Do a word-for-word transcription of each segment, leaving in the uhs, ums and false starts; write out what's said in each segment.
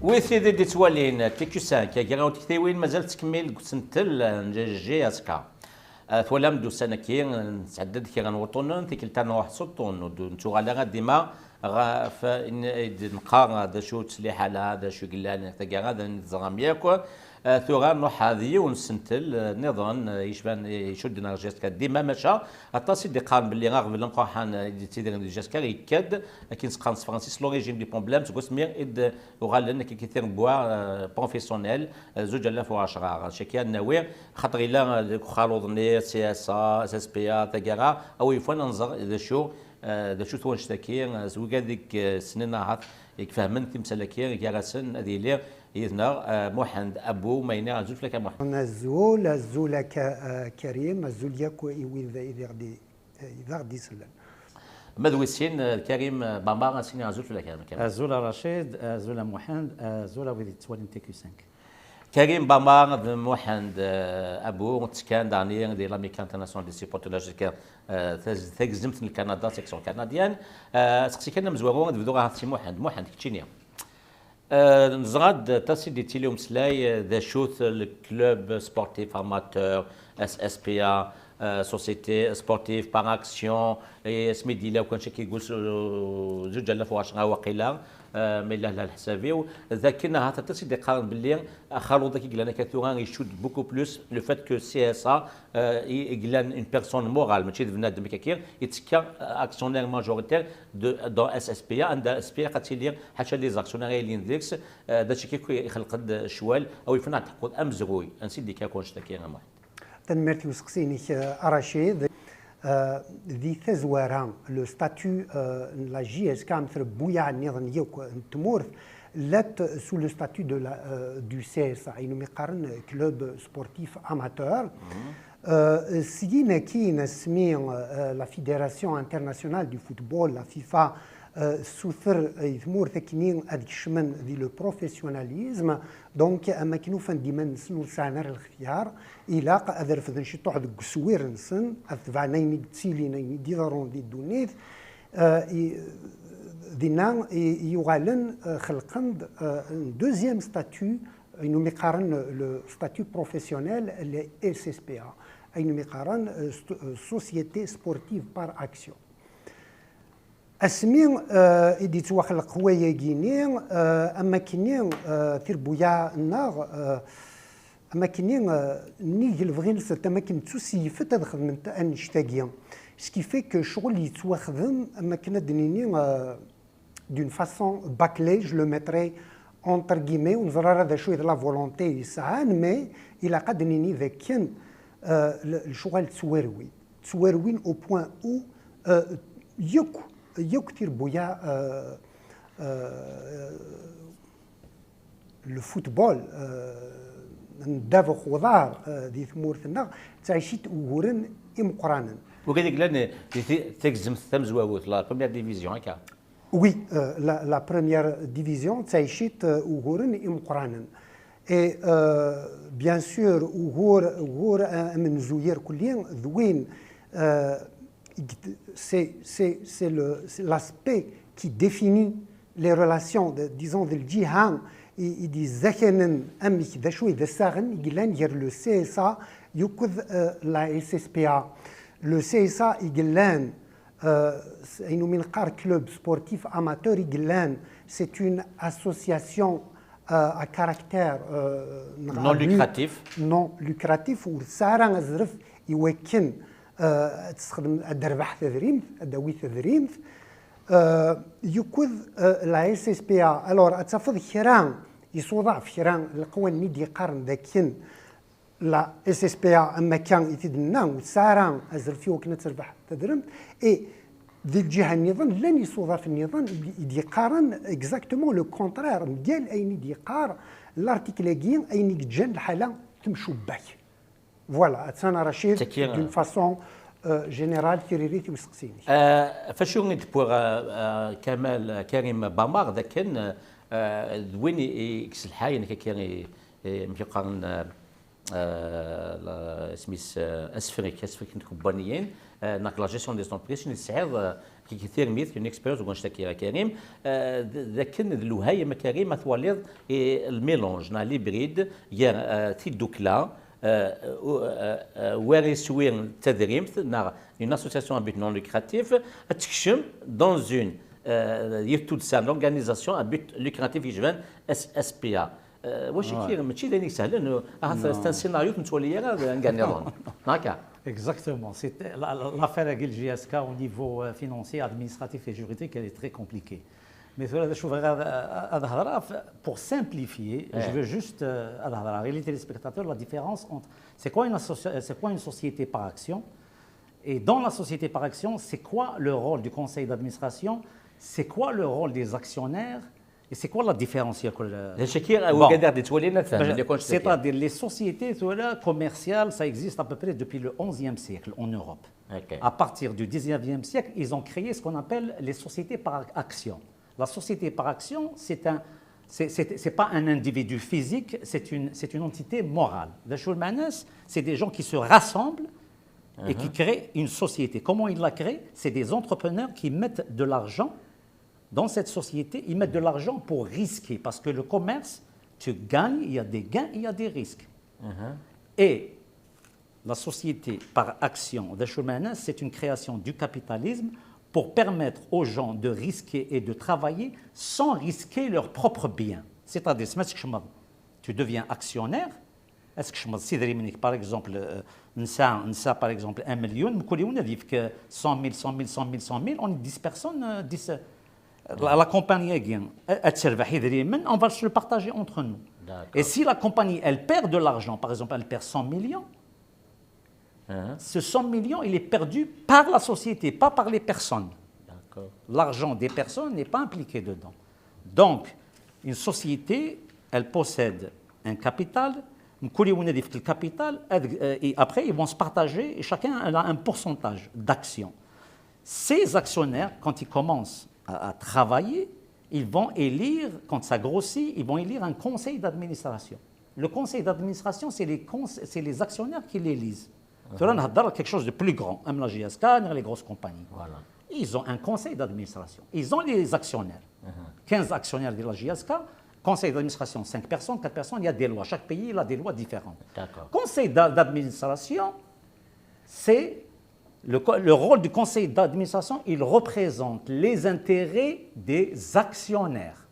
Wi tid i d-ittwalin T Q cinq, agraw n tektiwin mazal tettkemmil deg usentel n G S K. Ah, twalam-d ussan-agi, nesɛedda-d kra n wuṭṭunen, tikkelt-a nruḥ s uṭṭun, ur d-nettuɣal ara dima ɣef ayen i d-neqqar d acu-tt liḥala, d acu yellan taggara, d ayen i teẓram yakk. Ah, tura nruḥ d yiwen n usentel, ah, nniḍen, ah, yecban, ah, icudden ar G S K dima, maca aṭas i d-iqqaren belli aɣbel ameqqran, ah, i d-yettidiren di G S K yekka-d, akken s-qqaren s tefransist, l'origine du problème, seg wasmi i d- uɣalen akka tirebwa, euh, professionnel, euh, zuǧ alaf u ɛecṛa. Caki ad nawi, xaṭer yella, euh, deg uxaluḍ-nni, C S A, S S P A, taggara, a wi yufan ad nẓer d acu, euh, d acu-t wannect-agi, euh, s wigad i, euh, ssnen ahat, i ifehmen timsal-agi, gar-asen ad yili yid-neɣ, euh, Muḥend Abu Mayni, azul fell-ak a Muḥend. Azul, azul a Ka-, a Karim, azul yakk i wid i d aɣ-d-, i d aɣ-d-isellen. Ma d wis sin, eh, Karim Bamar, ad s-iniɣ azul fell-ak a Karim. Azul a Racid, azul a Muḥend, azul a wid yettwalin T Q cinq. Karim Bamar d Muḥend, eh, Abu, ttekkan daɣen di l'Amicale Internationale des Supporters de la G S K, eh, taz-, tagzemt n Lkanada, section canadienne. Eh, aseqsi kan amezwaru, ad bduɣ ahat si Muḥend. Muḥend, keččini. Euh, neẓra-d aṭas i d-yettili umeslay, euh, d acu-t le club sportif amateur, S S P A, euh, société sportive par action, et asmi d-yella kan caki yeggull s-, zuǧ alaf u ɛecṛa waqila, euh, ma yella la leḥsab-iw, d akken ahat aṭas i d-iqqaren belli axaluḍ-agi yellan akka tura icudd beaucoup plus le fait que C S A, euh, i, i yellan une personne morale, mačči d bnadem akka, yettekka, euh, actionnaire majoritaire de, dans S S P A, anda S S P A ad tili ḥaca les actionnaires i yellan deg-s, euh, d acu akk ixelqen-d ccwal, a wi yufan ad teḥkuḍ amezruy, ansi d-yekka wannect-agi a Muḥend? Tanemmirt i useqsi-inek, euh, a Racid. Euh, di tazwara, le statut, euh, n la J S K am trebbuyaɛ nniḍen yakk n tmurt, llant sous le statut de la, euh, du C S A, ayen umi qqaren club sportif amateur. Euh, syin akkin asmi, euh, la Fédération Internationale du Football, la FIFA, euh, tessuter i tmurt akkenni ad kecmen di le professionnalisme, donc am akken ufan-d iman-nsen ur sɛan ara lextyar, ilaq ad refden ciṭuḥ deg uswir-nsen, ad tebɛen ayen i yettilin, ayen i d-iḍerrun di ddunit. Euh, i, dinna i, i yuɣalen, euh, xelqen-d, euh, un deuxième statut, ayen umi qqaren le, le statut professionnel, le S S P A, ayen umi qqaren, euh, st-, euh, société sportive par action. Asmi, euh, i d-yettwaxleq wayagi-nni, euh, am akkenni, euh, tirbuyaɛ-nneɣ, euh, am akkenni, euh, nnig lebɣi-nsent, am akken ttuseyyfent ad xedment annect-agi. Ce qui fait que ccɣel yettwaxdem, am akken ad d-nini, euh, d'une façon bâclée, je le mettrai entre guillemets, ur neẓri ara d acu i d la volonté yesɛan, mais ilaq ad d-nini d akken, euh, le-, lecɣal ttwarwin. Ttwarwin au point où, euh, yakk, yakk tirbuyaɛ, euh, euh, le football, euh, n ddabex uḍar, euh, di tmurt-nneɣ, ttɛicit uguren imeqqranen. Wigad i yellan di ti-, tagzemt tamezwarut, la première division, akka? Oui, euh, la, la première division, ttɛicit, euh, uguren imeqqranen. Et, euh, bien sûr, ugur, ugur, euh, amenzu irkelli, d win, euh, c'est, c'est, c'est le, c'est l'aspect qui définit les relations, de, disons, de lǧiha i, i d-yezzakanen amek d acu i d assaɣen i yellan gar le C S A yakk d, euh, la S S P A. Le C S A i yellan, euh, s-, ayen umi neqqar club sportif amateur i yellan, c'est une association, euh, à caractère, euh, non lucratif. Non lucratif, ur tesɛi ara azref i wakken, euh, ad tesxedm, ad d-terbeḥ tadrimt, ad d-tawi tadrimt. Euh, yakk d, euh, la S S P A. Alors, ad tafeḍ kra isuḍaf, kra n leqwanen i d-yeqqaren d akken la S S P A, am akka i t-id-nenna, ur tesɛi ara azref i wakken ad terbeḥ tadrimt, et di lǧiha nniḍen, llan isuḍaf nniḍen i d-yeqqaren exactement le contraire, mgal ayen i d-yeqqar l'article-agi, ayen i yeǧǧan lḥala temcubbak. Voilà, attan a Racid, d'une façon, euh, générale, tiririt i useqsi-inek. Euh, f acu i d-wwiɣ, euh, euh, Kamal, euh, Karim Bamar, d akken, euh, d win i, i yeslḥayen, akka i, i, amek i qqaren, euh, euh, la, isem-is, euh, asefrek, asefrek n tkebbaniyin, euh, neɣ la gestion des entreprises, tesɛiḍ, euh, kiki tirmit, une expérience deg wanect-agi, a Karim, euh, d-, d akken d lewhayem, a Karim, ma twaliḍ, eh, le mélange, neɣ l'hybride, gar, euh, tiddukla, euh, euh, euh, war iswi n tadrimt, neɣ une association à but non lucratif, ad tekcem dans une, euh, yiwet tuddsa, l'organisation à but lucratif, yecban S P A. Euh, wacu-agi, mačči d ayen isehlen, ahat c'est un scénario ur nettwali ara d anga nniḍen. Neɣ akka? Exactement. C'est, la- la- l'affaire avec le J S K au niveau euh, financier, administratif et juridique, elle est très compliquée. Mais tura d acu bɣiɣ ad, ad hedreɣ, pour simplifier, je veux juste euh, ad hedreɣ i les téléspectateurs la différence entre c'est quoi une associa- c'est quoi une société par action et dans la société par action, c'est quoi le rôle du conseil d'administration, c'est quoi le rôle des actionnaires et c'est quoi la différence, il y a quoi le- D acu-agi, Bon. wigad i ɣ-d-yettwalin ad fehmen. C'est-à-dire les sociétés tura, commerciales, ça existe à peu près depuis le onzième siècle en Europe. Ok. À partir du dix-neuvième siècle, ils ont créé ce qu'on appelle les sociétés par action. La société par action, c'est un, c'est, c'est, c'est pas un individu physique, c'est une, c'est une entité morale. D acu lmeɛna-s, c'est des gens qui se rassemblent et qui créent une société. Comment ils la créent? C'est des entrepreneurs qui mettent de l'argent dans cette société, ils mettent de l'argent pour risquer, parce que le commerce, tu gagnes, il y a des gains, il y a des risques. Et la société par action, d acu lmeɛna-s, c'est une création du capitalisme pour permettre aux gens de risquer et de travailler sans risquer leurs propres biens. C'est-à-dire, ma tkecmeḍ, tu deviens actionnaire, ad tkecmeḍ s idrimen-ik, par exemple, euh, nesɛa, nesɛa, par exemple, un million, mkul yiwen ad yefk cent mille, cent mille, cent mille, cent mille, on est dix personnes, euh, dix, euh, la, la compagnie-agi, ad terbeḥ idrimen, on va se le partager entre nous. D'accord. Et si la compagnie, elle perd de l'argent, par exemple, elle perd cent millions, Hein? Ce cent millions, il est perdu par la société, pas par les personnes. D'accord. L'argent des personnes n'est pas impliqué dedans. Donc, une société, elle possède un capital, mkul yiwen ad yefk le capital, euh, et après, ils vont se partager, et chacun a un pourcentage d'actions. Ces actionnaires, quand ils commencent à, à travailler, ils vont élire, quand ça grossit, ils vont élire un conseil d'administration. Le conseil d'administration, c'est les, cons- c'est les actionnaires qui l'élisent. Tura ad nehder quelque chose de plus grand, am la J S K, neɣ les grosses compagnies. Voilà. Ils ont un conseil d'administration. Ils ont les actionnaires. Quinze actionnaires de la J S K, conseil d'administration, cinq personnes, quatre personnes, il y a des lois. Chaque pays, il a des lois différentes. D'accord. Conseil d'a- d'administration, c'est le, co- le rôle du conseil d'administration, il représente les intérêts des actionnaires.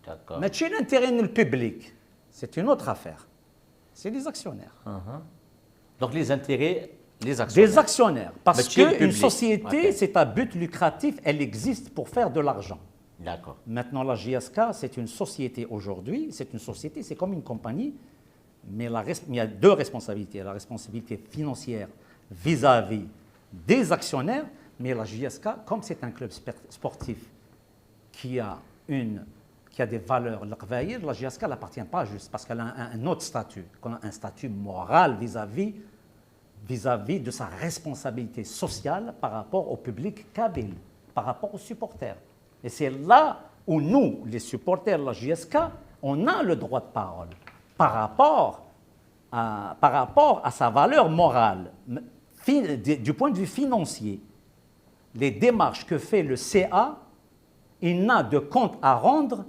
D'accord. Mais l'intérêt du public, c'est une autre affaire. C'est les actionnaires. Uh-huh. Donc les intérêts, les actionnaires. Des actionnaires. Parce Mais qui est le qu'une public? Société, Ok. C'est à but lucratif, elle existe pour faire de l'argent. D'accord. Maintenant, la J S K, c'est une société aujourd'hui, c'est une société, c'est comme une compagnie, mais la res- il y a deux responsabilités. La responsabilité financière vis-à-vis des actionnaires, mais la J S K, comme c'est un club sper- sportif qui a, une, qui a des valeurs, la J S K n'appartient pas juste parce qu'elle a un, un autre statut, qu'on a un statut moral vis-à-vis vis-à-vis de sa responsabilité sociale par rapport au public kabyle, par rapport aux supporters. Et c'est là où nous, les supporters de la J S K, on a le droit de parole par rapport à, par rapport à sa valeur morale. Mais fi- du du point de vue financier, les démarches que fait le C A, il n'a de compte à rendre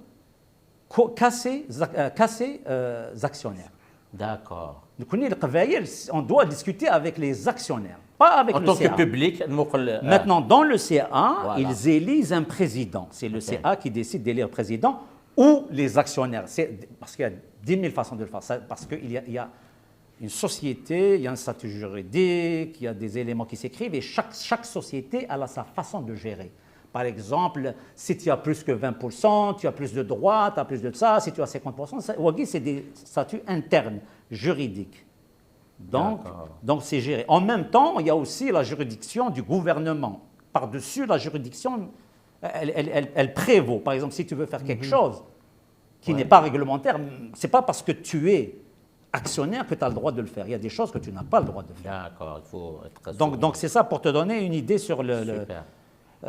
qu'à qu'à ses, euh, qu'à ses, euh, actionnaires. D'accord. Donc, on est le Qbayel, on doit discuter avec les actionnaires, pas avec En le tant que C A. public, نقول, euh, Maintenant, dans le C A, Voilà. Ils élisent un président. C'est le C A qui décide d'élire président ou les actionnaires. C'est, parce qu'il y a dix mille façons de le faire. Ça, parce qu'il y a, il y a une société, il y a un statut juridique, il y a des éléments qui s'écrivent et chaque, chaque société, elle a sa façon de gérer. Par exemple, si tu as plus que vingt pour cent, tu as plus de droits, tu as plus de ça. Si tu as cinquante pour cent, ça, wagi, c'est des statuts internes, juridiques. Donc, D'accord. Donc, c'est géré. En même temps, il y a aussi la juridiction du gouvernement. Par-dessus la juridiction, elle, elle- elle- elle prévaut. Par exemple, si tu veux faire quelque chose qui n'est pas réglementaire, c'est pas parce que tu es actionnaire que tu as le droit de le faire. Il y a des choses que tu n'as pas le droit de faire. D'accord, il faut être Donc, donc c'est ça pour te donner une idée sur le, le- Super.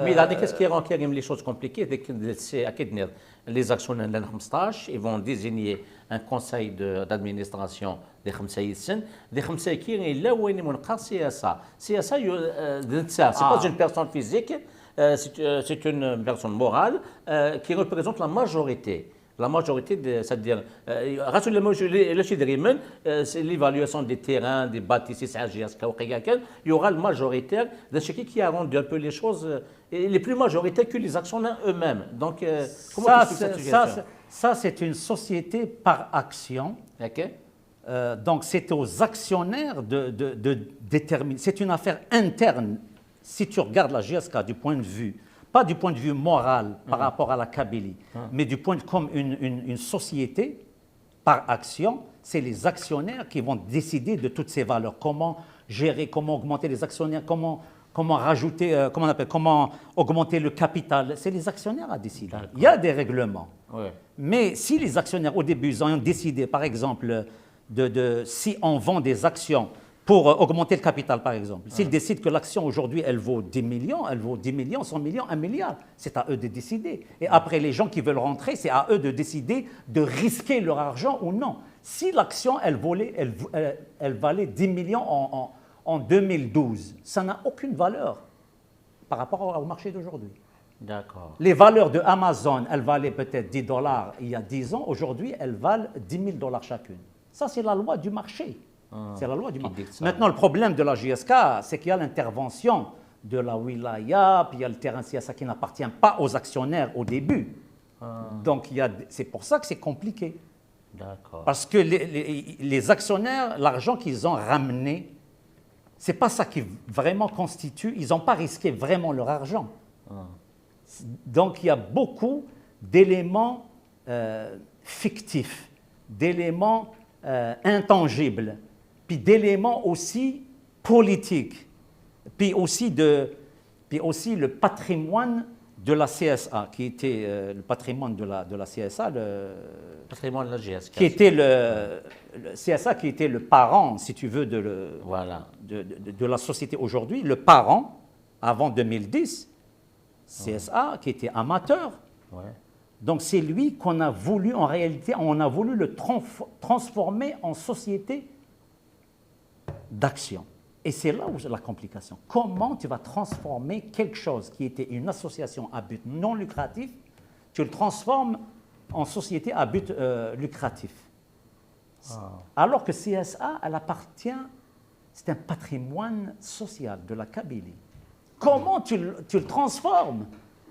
Mais là, qu'est-ce qui rend quand même les choses compliquées, c'est que c'est à quel dire, les actionnaires de خمسطاش, ils vont désigner un conseil de- d'administration des خمسة يدسن, des خمسة كي لا وين من قار C S A. C S A, euh, c'est pas une personne physique, euh, c'est euh, c'est une personne morale euh, qui représente la majorité. La majorité, de- c'est-à-dire, euh, rassure les mots, je- les- les chiffres de Riemann, euh, c'est l'évaluation des terrains, des bâtisses, S G S, il y aura le majoritaire de ce qui, qui a rendu un peu les choses, euh, et les plus majoritaires que les actionnaires eux-mêmes. Donc, euh, comment Ça, tu expliques cette c'est- ça, situation c'est- ça, c'est une société par action. Ok. Euh, donc, c'est aux actionnaires de, de- de déterminer. C'est une affaire interne. Si tu regardes la J S K du point de vue, pas du point de vue moral par rapport à la Kabylie, mais du point de comme une, une- une société par action, c'est les actionnaires qui vont décider de toutes ces valeurs. Comment gérer, comment augmenter les actionnaires, comment, comment rajouter, euh, comment on appelle, comment augmenter le capital. C'est les actionnaires à décider. Il y a des règlements. Ouais. Mais si les actionnaires au début, ils ont décidé, par exemple, de, de- si on vend des actions pour euh, augmenter le capital, par exemple, s'ils décident que l'action aujourd'hui, elle vaut dix millions, elle vaut dix millions, cent millions, un milliard, c'est à eux de décider. Et après, les gens qui veulent rentrer, c'est à eux de décider de risquer leur argent ou non. Si l'action, elle, volait- elle, elle- elle valait dix millions en, en- en deux mille douze, ça n'a aucune valeur par rapport au marché d'aujourd'hui. D'accord. Les valeurs de Amazon, elles valaient peut-être dix dollars il y a dix ans. Aujourd'hui, elles valent dix mille dollars chacune. Ça, c'est la loi du marché. C'est la loi du marché. Dicte ça. Maintenant, le problème de la J S K, c'est qu'il y a l'intervention de la wilaya, puis il y a le terrain C S A qui n'appartient pas aux actionnaires au début. Donc, il y a, c'est pour ça que c'est compliqué. D'accord. Parce que les, les- les actionnaires, l'argent qu'ils ont ramené, c'est pas ça qui vraiment constitue, ils n'ont pas risqué vraiment leur argent. Donc il y a beaucoup d'éléments euh, fictifs, d'éléments euh, intangibles, puis d'éléments aussi politiques, puis aussi, de, puis aussi le patrimoine de la C S A, qui était euh, le patrimoine de la, de la C S A, le, Patrimoine de la J S K. qui était le, le C S A, qui était le parent, si tu veux, de, le- Voilà. de, de- de la société aujourd'hui, le parent, avant deux mille dix, C S A, qui était amateur. Ouais. Donc c'est lui qu'on a voulu, en réalité, on a voulu le transf- transformer en société d'action. Et c'est là où la complication. Comment tu vas transformer quelque chose qui était une association à but non lucratif, tu le transformes en société à but euh, lucratif. Alors que C S A, elle appartient, c'est un patrimoine social de la Kabylie. Comment tu, le- tu le transformes?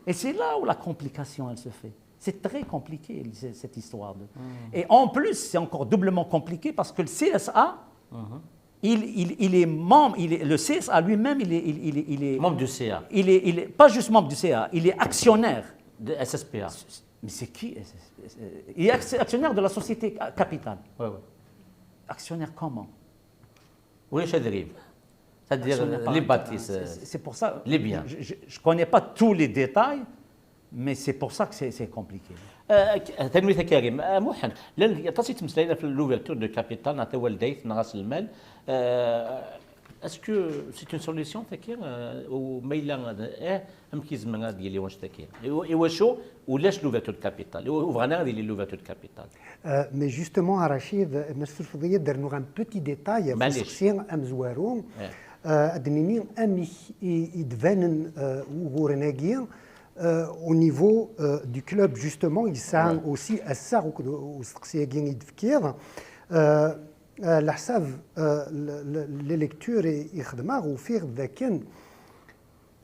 Et c'est là où la complication, elle se fait. C'est très compliqué, c- cette histoire. De... Et en plus, c'est encore doublement compliqué parce que le C S A, il, il- il est membre, il est, le C S A lui-même, il est, il, il est- il est- Membre du C A, il est, il est pas juste membre du C A, il est actionnaire. de S S P A. Mais c'est qui? Il est acti- actionnaire de la société Ca- Capital. Ouais, ouais. Actionnaire comment? Oui, chez Derive. C'est-à-dire Actionnaire euh, par les intérêt. bâtisses. C'est- C'est c'est pour ça. Les biens. Je ne connais pas tous les détails, mais c'est pour ça que c'est c'est compliqué. Euh, tanemmirt a Karim. Euh, Muḥend, llan aṭas i ttmeslayen ɣef l'ouverture de capital neɣ tawaldayt neɣ aselmal. Euh, Est-ce que c'est une solution, tagi, euh, ou ma yella eh, amek i zemren ad yili wanect-agi? I wa- i wacu ulac l'ouverture de capital? I wa- ur bɣan ara ad yili l'ouverture de capital. Euh, mais justement, à Rachid, ma tessurfeḍ-iyi ad d-rnuɣ un petit détail ɣef Maɛlic. Useqsi amezwaru. Eh. Euh, ad d-nini amek i, i d-banen euh, wuguren-agi euh, au niveau euh, du club, justement, yesɛa Ouais. aussi assaɣ akked useqsi-agi i d-tefkiḍ. Euh, euh, leḥsab euh, le- le- les lectures i i xedmeɣ, ufiɣ d akken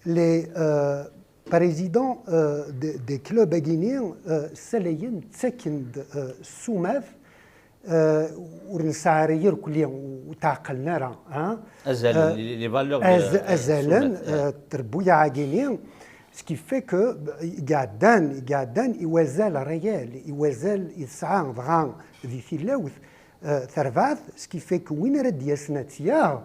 les euh, présidents euh, des, des clubs-agi-ni euh, ssalayen, ttaken-d euh, ssumaf euh, ur nesɛi ara irkelli, ur tɛeqqlen ara, hein? Azalen, Euh, les, les valeurs de az- euh, azalen ssumaf, eh. euh, trebbuyaɛ-agi-ni, ce qui fait que euh, i iɛeddan, i iɛeddan i wazal réel, i wazal i tesɛa dɣa di tilawt euh, tarbaɛt, ce qui fait que win ara d-yasen ad tt-yaɣ,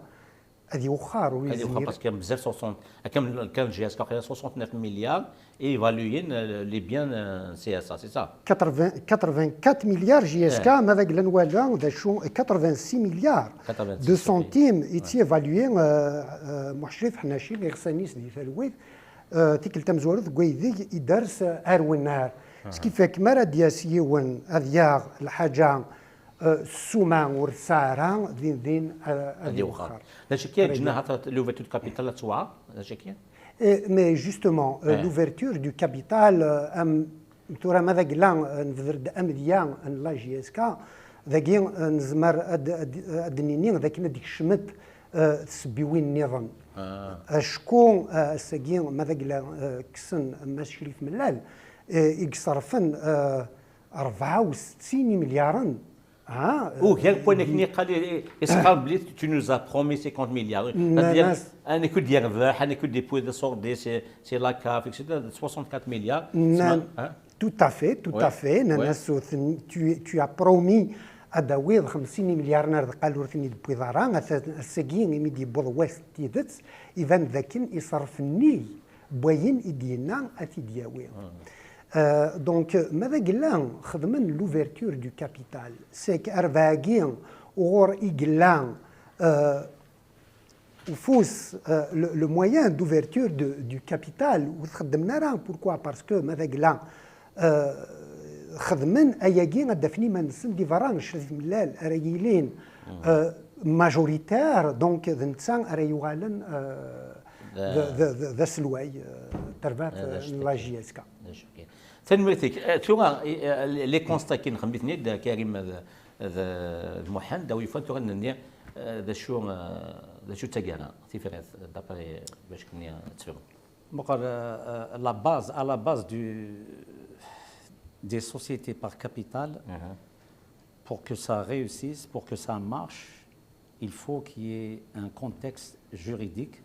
ad iwexxer, ur Ad iwexxer, yezmir. Parce que bzaf soixante, akken kan J S K soixante-neuf milliards et évaluer euh, les biens euh, C S A, c'est ça? quatre-vingts, quatre-vingt-quatre milliards J S K, Eh. ma d aglan wala, d acu, quatre-vingt-six milliards Quatre-vingt-six, de ok. Centimes, i tt-évaluer euh, euh, Muḥ Crif Ḥnaci, iɣsan-is di talwit, Eh, tikkelt tamezwarut deg waydeg i ders, eh, ar wennar. Ce qui fait que mi ara d-yas yiwen ad yaɣ lḥaǧa, eh, ssuma ur tesɛi ara, din din, eh, ad iwexxer. D acu akka, ǧennaḥ l'ouverture de capital ad tewɛer? D acu akka? Eh, mais justement, eh, l'ouverture du capital, eh, am, tura ma d agla, eh, nebder-d amedya n la J S K, dagi, eh, nezmer ad, ad, ad d-nini d akken ad d-kecment, eh, tsebbiwin nniḍen. Acku, eh, ass-agi ma d agla, eh, kksen Mass Crif Mellal, eh, i iṣerfen, eh, rebɛa u settin imelyaren. Ah, ugar n wayen akken yeqqar, i, i, yeqqar belli tu nous as promis cinquante milliards. C'est-à-dire, un coup de yerbeḥ, un coup de poudre sorti, c'est, c'est la CAF, et cetera, soixante-quatre milliards. Tout à fait, tout à fait. Nnan-as, tu, tu as promis ad d-tawiḍ xemsin imelyaren ar deqqal ur ten-id-tewwiḍ ara. Ata ass-agi imi d-yewweḍ wass n tidet, iban dakken iṣerf nnig n wayen i d-yenna ad t-id-yawi. Euh, donc, ma d agla xedmen l'ouverture du capital, c'est que rbeɛ-agi uɣur i yella, euh, ufus, euh, le, le moyen d'ouverture de, du capital, ur t-xeddmen ara. Pourquoi? Parce que ma d agla, euh, xedmen ayagi ad d-afen iman-nsen di berra, Crif Mellal ara yilin, euh, majoritaire, donc d netta ara yuɣalen, euh, d, d, d, d aselway, euh, n terbaɛt, euh, n la J S K. Tanemmirt-ik. Eh, tura, eh, les constats-agi nxemmem-iten-id, Karim d, d, d Muḥend, a wi yufan tura ad nini, eh, d acu, eh, d acu d taggara, tifrat, d'après bac kunni ad tefhem. Meqqar, euh, euh, la base, à la base du, des sociétés par capital, pour que ça réussisse, pour que ça marche, il faut qu'il y ait un contexte juridique,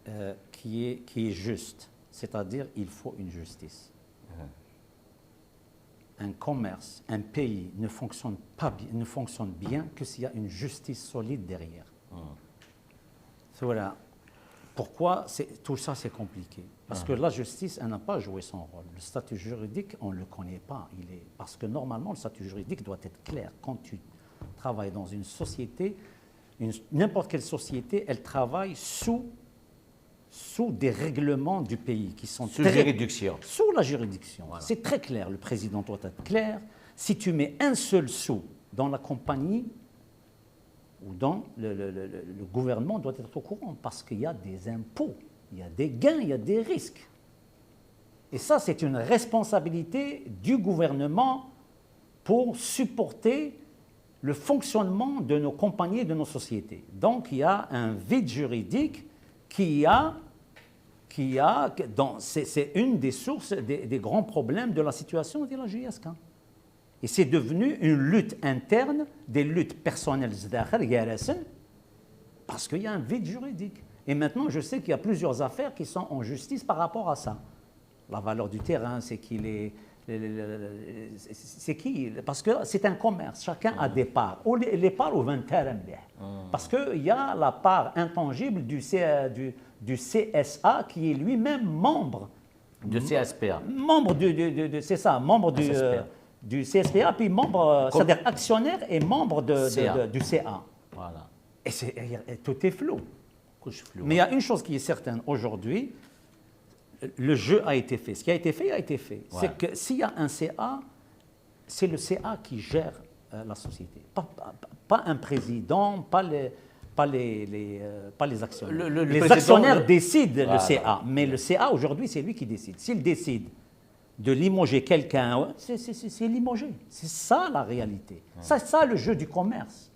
euh, qui est, qui est juste. C'est-à-dire, il faut une justice. Un commerce, un pays ne fonctionne pas bi-, ne fonctionne bien que s'il y a une justice solide derrière. Voilà. Pourquoi c'est, tout ça, c'est compliqué? Parce que la justice, elle n'a pas joué son rôle. Le statut juridique, on ne le connaît pas. Il est, parce que normalement, le statut juridique doit être clair. Quand tu travailles dans une société, une, n'importe quelle société, elle travaille sous, sous des règlements du pays qui sont sous très, juridiction. Sous la juridiction. Voilà. C'est très clair. Le président doit être clair. Si tu mets un seul sou dans la compagnie, ou dans le, le, le, le gouvernement doit être au courant parce qu'il y a des impôts, il y a des gains, il y a des risques. Et ça, c'est une responsabilité du gouvernement pour supporter le fonctionnement de nos compagnies et de nos sociétés. Donc, il y a un vide juridique qui a, qui a, donc c'est, c'est une des sources des, des grands problèmes de la situation de la J S K. Et c'est devenu une lutte interne, des luttes personnelles, c'est-à-dire, parce qu'il y a un vide juridique. Et maintenant, je sais qu'il y a plusieurs affaires qui sont en justice par rapport à ça. La valeur du terrain, c'est qu'il est, le, le, le, c'est, c'est qui? Parce que c'est un commerce, chacun a des parts. Ou les, les parts au vingt. Parce qu'il y a la part intangible du, C- du, du C S A qui est lui-même membre. De C S P A. Membre du, du- du- du- c'est ça, membre du, euh, du C S P A, puis membre, euh, c'est-à-dire actionnaire et membre de, de- C A. De- du C A. Voilà. Et, c'est- et- et tout est flou. Couche floue. Mais il y a une chose qui est certaine aujourd'hui, le jeu a été fait. Ce qui a été fait a été fait. C'est que s'il y a un C A, c'est le C A qui gère, euh, la société. Pas, pas- pas un président, pas les, pas les, les, euh, pas les actionnaires. Le- le- le Les président- actionnaires le- décident, voilà, le C A, mais le C A aujourd'hui, c'est lui qui décide. S'il décide de limoger quelqu'un, c'est c'est- c'est- c'est limogé. C'est ça la réalité. C'est ça le jeu du commerce.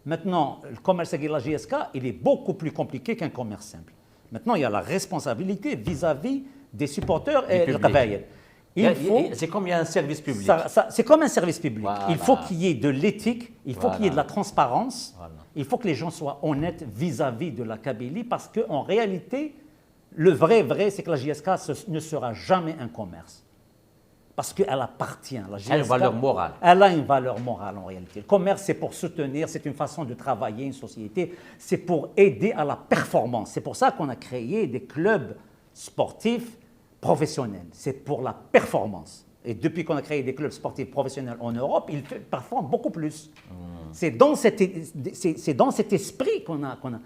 Maintenant, le commerce avec la J S K, il est beaucoup plus compliqué qu'un commerce simple. Maintenant, il y a la responsabilité vis-à-vis des supporters et du public. Il y a- il y a- c'est comme il y a un service public. Ça- ça- c'est comme un service public. Voilà. Il faut qu'il y ait de l'éthique, il faut qu'il y ait de la transparence, il faut que les gens soient honnêtes vis-à-vis de la Kabylie, parce qu'en réalité, le vrai, vrai, c'est que la J S K ce- ne sera jamais un commerce. Parce qu'elle appartient, la J S K. Elle a une valeur morale. Elle a une valeur morale en réalité. Le commerce, c'est pour soutenir, c'est une façon de travailler une société, c'est pour aider à la performance. C'est pour ça qu'on a créé des clubs sportifs professionnels. C'est pour la performance. Et depuis qu'on a créé des clubs sportifs professionnels en Europe, ils performent beaucoup plus. C'est dans cet, c'est- c'est dans cet esprit qu'on a, qu'on a,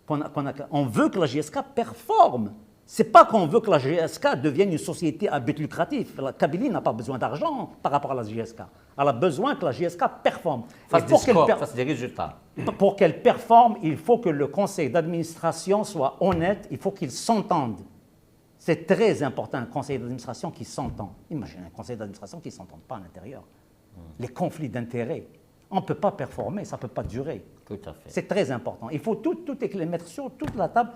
Qu'on a- qu'on a- on veut que la J S K performe. C'est pas qu'on veut que la J S K devienne une société à but lucratif. La Kabylie n'a pas besoin d'argent par rapport à la J S K. Elle a besoin que la J S K performe. Fasse Et des pour qu'elle scores, per- fasse des résultats. Pour qu'elle performe, il faut que le conseil d'administration soit honnête, il faut qu'il s'entende. C'est très important, un conseil d'administration qui s'entend. Imagine un conseil d'administration qui ne s'entend pas à l'intérieur. Les conflits d'intérêts. On ne peut pas performer, ça ne peut pas durer. Tout à fait. C'est très important. Il faut tout, tout est clair, mettre sur toute la table.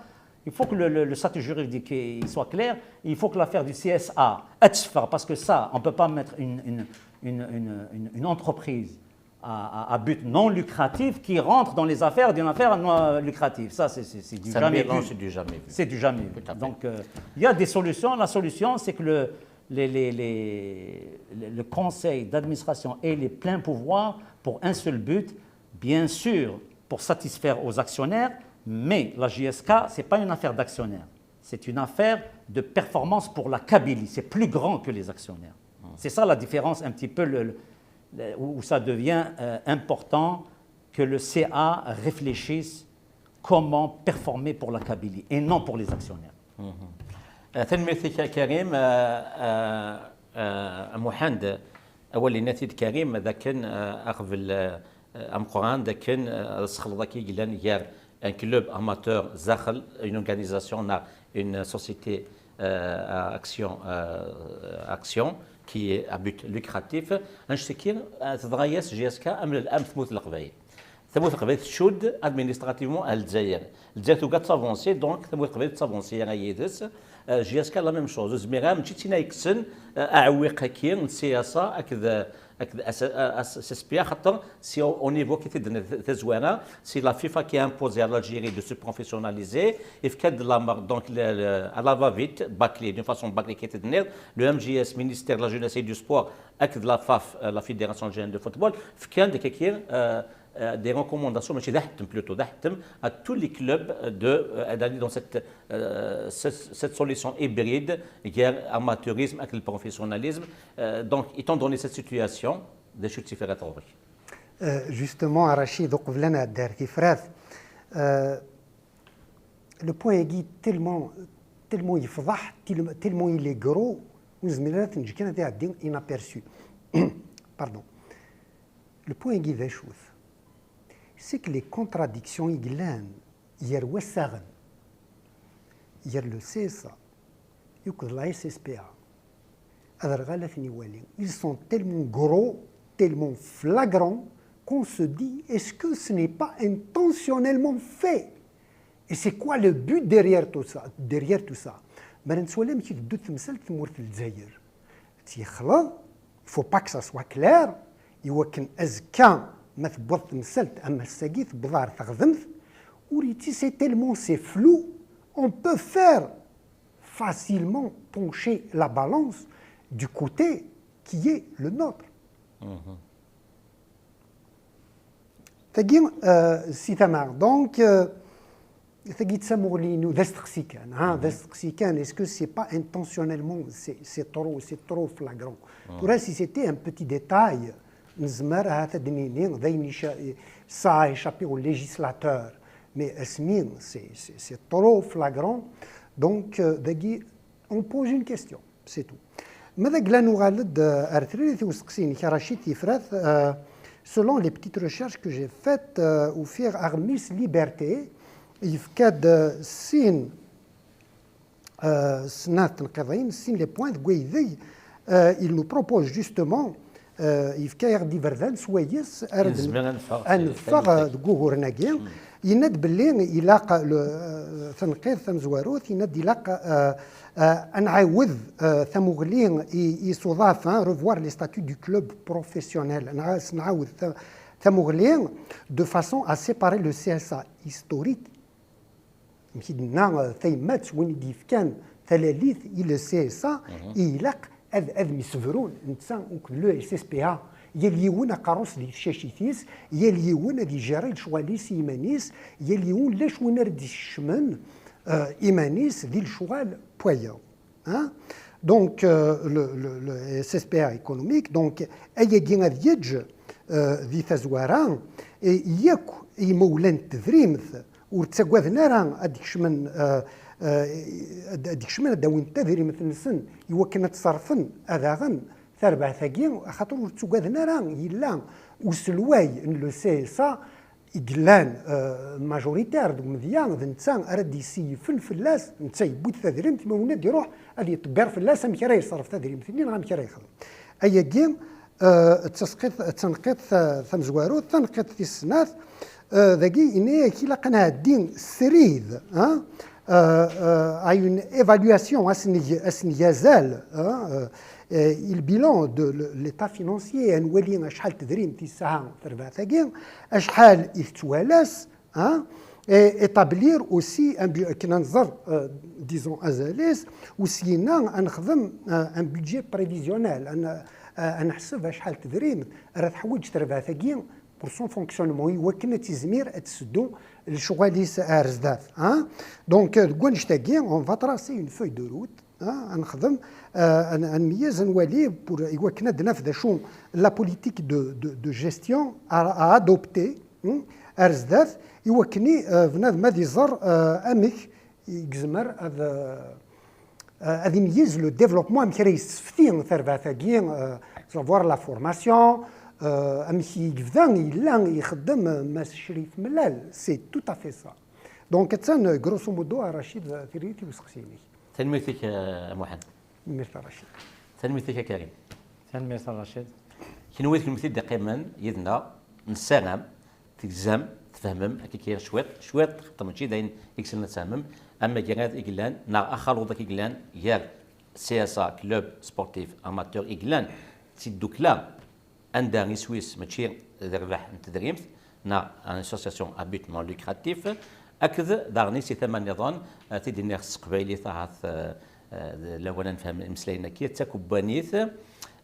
Il faut que le, le- le statut juridique il soit clair. Il faut que l'affaire du C S A, parce que ça, on ne peut pas mettre une, une- une- une- une- une entreprise à, à- à but non lucratif qui rentre dans les affaires d'une affaire non lucrative. Ça, c'est c'est- c'est du C'est un jamais mélange, vu. C'est du jamais vu. C'est du jamais vu. Tout à fait. Donc, euh, il y a des solutions. La solution, c'est que le, les- les- les- le- le conseil d'administration ait les pleins pouvoirs pour un seul but, bien sûr, pour satisfaire aux actionnaires, mais la J S K, ce n'est pas une affaire d'actionnaires. C'est une affaire de performance pour la Kabylie. C'est plus grand que les actionnaires. C'est ça la différence, un petit peu le- le- le- où où ça devient euh, important que le C A réfléchisse comment performer pour la Kabylie et non pour les actionnaires. Tanemmirt-ik a Karim. Muḥend, awal yenna-t-id Karim d akken aɣbel ameqqran d akken ad sxelḍ akka i yellan gar un club amateur, zaxel, une organisation neɣ une société action action qui est à but lucratif. Annect-agi teḍra-yas J S K am tmurt n Leqbayel. Tamurt n Leqbayel tcudd administrativement ar Lezzayer. Lezzayer tugi ad tavansi, donc tamurt n Leqbayel tettavansi ara yid-s. J S K la même chose. Ur zmireɣ ara, mačči d tin ay yekksen aɛewwiq-agi n C S A akked akked S S P A, xaṭer si au niveau qui était de tazwara, c'est la FIFA qui a imposé à l'Algérie de se professionnaliser, et fait de la donc à la va-vite, bâclé, d'une façon bâclée qui était de le M J S, ministère de la Jeunesse et du Sport, avec de la F A F, la Fédération Algérienne de Football, fait des recommandations, mais plutôt à tous les clubs de d'aller dans cette, cette, cette solution hybride, guerre amateurisme avec le professionnalisme. Donc, étant donné cette situation, des choses différentes. Justement, Rachid, donc, le point est tellement, tellement il faudra, tellement il est gros, ur nezmir ad t-neǧǧ kan ad iɛeddi inaperçu. Pardon. Le point est d acu-t, c'est que les contradictions i yellan gar wassaɣen, gar le C S A, akked la S S P A, ad rɣal ad ten-iwali. Ils sont tellement gros, tellement flagrants, qu'on se dit, est-ce que ce n'est pas intentionnellement fait ? Et c'est quoi le but derrière tout ça, derrière tout ça ? Mi ara nettwali amek i teddu temsalt tmurt n Lezzayer, ad tt-yexleḍ, il faut pas que ça soit clair, i wakken azekka ma tewweḍ temsalt am ass-agi, tewweḍ ɣer teɣdemt, ur yetti, c'est tellement, c'est flou, on peut faire facilement pencher la balance du côté qui est le nôtre. Tagi, euh, si tama. Donc, euh, tagi d tamuɣli-inu, d asteqsi kan, hein, d asteqsi kan, est-ce que c'est pas intentionnellement, c'est trop, c'est trop flagrant. Tura, si c'était un petit détail, nezmer ahat ad d-nini d ayen, ça a échappé au législateur, mais asmi, c'est trop flagrant. Donc, euh, dagi, on pose une question, c'est tout. Ma d agla, nuɣal-d ar tririt i usteqsi-inek a Racid Tifrat, selon les petites recherches que j'ai faites, ufiɣ aɣmis Liberté yefka-d sin, snat tenqiḍin, sin les points deg waydeg il nous propose justement, yefka-yaɣ-d iberdan swayes ara neffeɣ deg wuguren-agi. Yenna-d belli ilaq, tanqiḍt tamezwarut, yenna-d ilaq ad nɛawed tamuɣli i isuḍaf, revoir les statuts du club professionnel, ad nɛawed tamuɣli de façon à séparer le C S A historique, amek i d-tenna tayemmat, win i d-yefkan talalit i le C S A, ilaq ad, ad msebrun netta akked le S S P A, yal yiwen aqerru-s di tcacit-is, yal yiwen ad ijari lecɣal-is i yiman-is, yal yiwen lac win ara d-iskecmen iman-is di lecɣal n wayeḍ. Donc, le, le, le S S P A économique, donc, ayagi ad yeǧǧ di tazwara yakk imawlan n tedrimt, ur ttagaden ara ad d-kecmen, eh, eh, ad d-kecmen, ad d-awin tadrimt-nsen i wakken ad tt-ṣerfen, ad aɣen tarbaɛt-agi, axaṭer ur ttagaden ara yella uselway n le C S A i yellan, eh, majoritaire deg umedya, d netta ara d-yessiyfen fell-as, netta yewwi-d tadrimt, ma ur ad iruḥ ad yeṭṭebbiṛ fell-as amek ara yeṣref tadrimt-nni neɣ amek ara yexdem. Ayagi, eh, d tasqiṭ, d tanqiṭ ta-, tamezwarut. Tanqiṭ tis snat, eh, dagi, ini-ak ilaq ad nɛeddi srid, hein, euh, euh, à une évaluation, à s-neg-, à s-neg azal, hein, euh, euh, il bilan de le, l'état financier, ad nwali acḥal tedrimt i tesɛa terbaɛt-agi, acḥal i tettwalas, hein, et établir aussi un bu-, akken ad nẓer, euh, disons, azal-is, u syin-a ad nexdem, euh, un budget prévisionnel, ad n-, euh, ad neḥseb acḥal tedrimt ara teḥwiǧ terbaɛt-agi pour son fonctionnement, i wakken ad tizmir ad tesseddu lecɣal-is ar zdat, hein. Donc, euh, deg wannect-agi, on va tracer une feuille de route, hein, ad nexdem, euh, ad n-, ad nmeyyez, ad nwali pour, i wakken ad naf d acu la politique de, de, de gestion à, à adopter, hein, ar zdat, i wakken, euh, bnadem ad iẓer, euh, amek i yezmer ad, euh, euh, ad imeyyez le développement, amek ara yessefti tarbaɛt-agi, euh, savoir la formation, euh, amek i yebda, yella ixeddem, euh, Mass Crif Mellal, c'est tout à fait ça. Donc, attan, grosso modo, a Rachid, tiririt i useqsi-inek. Tanemmirt-ik, a Muḥend. Tanemmirt a Rachid. Tanemmirt-ik a Karim. Tanemmirt a Rachid. Kenwi d kennemti d-iqqimen yid-neɣ, nessaram tegzam, tfehmem akka kan cwiṭ, cwiṭ, xaṭer mačči d ayen i yessnen ad tfehmem, amagrad i yellan, neɣ axaluḍ i yellan gar C S A, Club Sportif Amateur, i yellan d tiddukla anda iswi-s mačči d rrbeḥ n tedrimt, neɣ une association à but non lucratif, akked daɣen si tama nniḍen, eh, tid-nniɣ s teqbaylit ahat, eh, eh, d lawan ad nefhem imeslayen-agi, d takebbanit,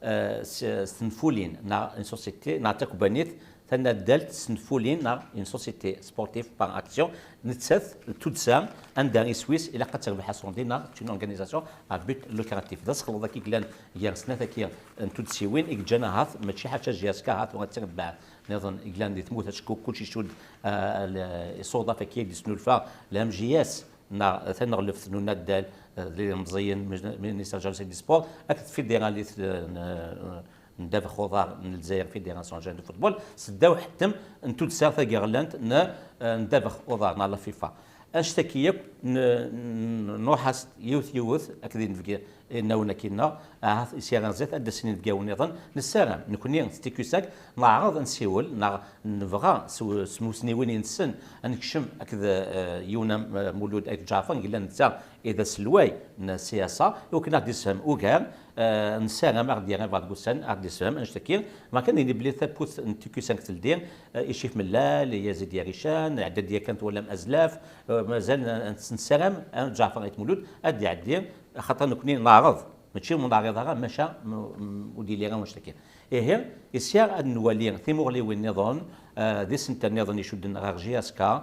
eh, s, s tenfulin, neɣ une société, neɣ d takebbanit tanaddalt s tenfulin, neɣ une société sportive par action, nettat d tuddsa anda iswi-s ilaq ad terbeḥ asundi, neɣ d une organisation à but lucratif. D asexleḍ-agi yellan gar snat-agi n tuddsiwin i yeǧǧan ahat mačči ḥaca J S K ahat u ad terbeḥ nniḍen i yellan di tmurt, acku kulci icudd, ah, l-, iṣuḍaf akka i d-isnulfa la M J S, neɣ taneɣleft n unaddal, ah, d ilemẓiyen, ministre James di sport, akked tfidiralit, ah, n, n ddabex uḍar n Lezzayer, Fédération Algérienne de Football, seddaw ḥettem n tuddsa tagerlant n, ah, n ddabex uḍar, neɣ la FIFA. Annect-agi yakk n-, n-, nruḥ-as yiwet yiwet akked inebgi-, inawen-agi-nneɣ, ahat sya ɣer zdat ad d-asen inebgawen nniḍen. Nessaram, nekni, s T Q cinq, neɛreḍ ad nsiwel, neɣ nebɣa s, s tmussniwin-nsen ad nekcem akked, eh, yiwen am, eh, Mulud Ayt Ǧaɛfar, yella netta i d aselway n C S A, i wakken ad aɣ-d-yessefhem ugar, eh, nessaram ad aɣ-d-yerr abrid deg wussan, ad aɣ-d-yessefhem annect-agi. Ma kan ini belli tawwurt n T Q cinq teldi, eh, Icif Mellal, Yazid Yarican, iɛedda-d yakan twalam Azlaf, eh, mazal n-, n-, nessaram, eh, Ǧaɛfar Ayt Mulud ad d-iɛeddi, axaṭer nekni neɛreḍ, mačči ur neɛriḍ ara, maca m-, m-, ur d-yelli ara wannect-agi. Ihi, isya ad nwali timuɣliwin nniḍen, eh, d isental nniḍen icudden ɣer J S K, ad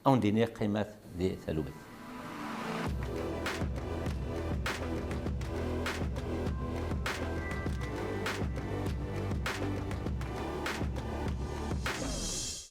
wen-d-iniɣ qqimet di talwit.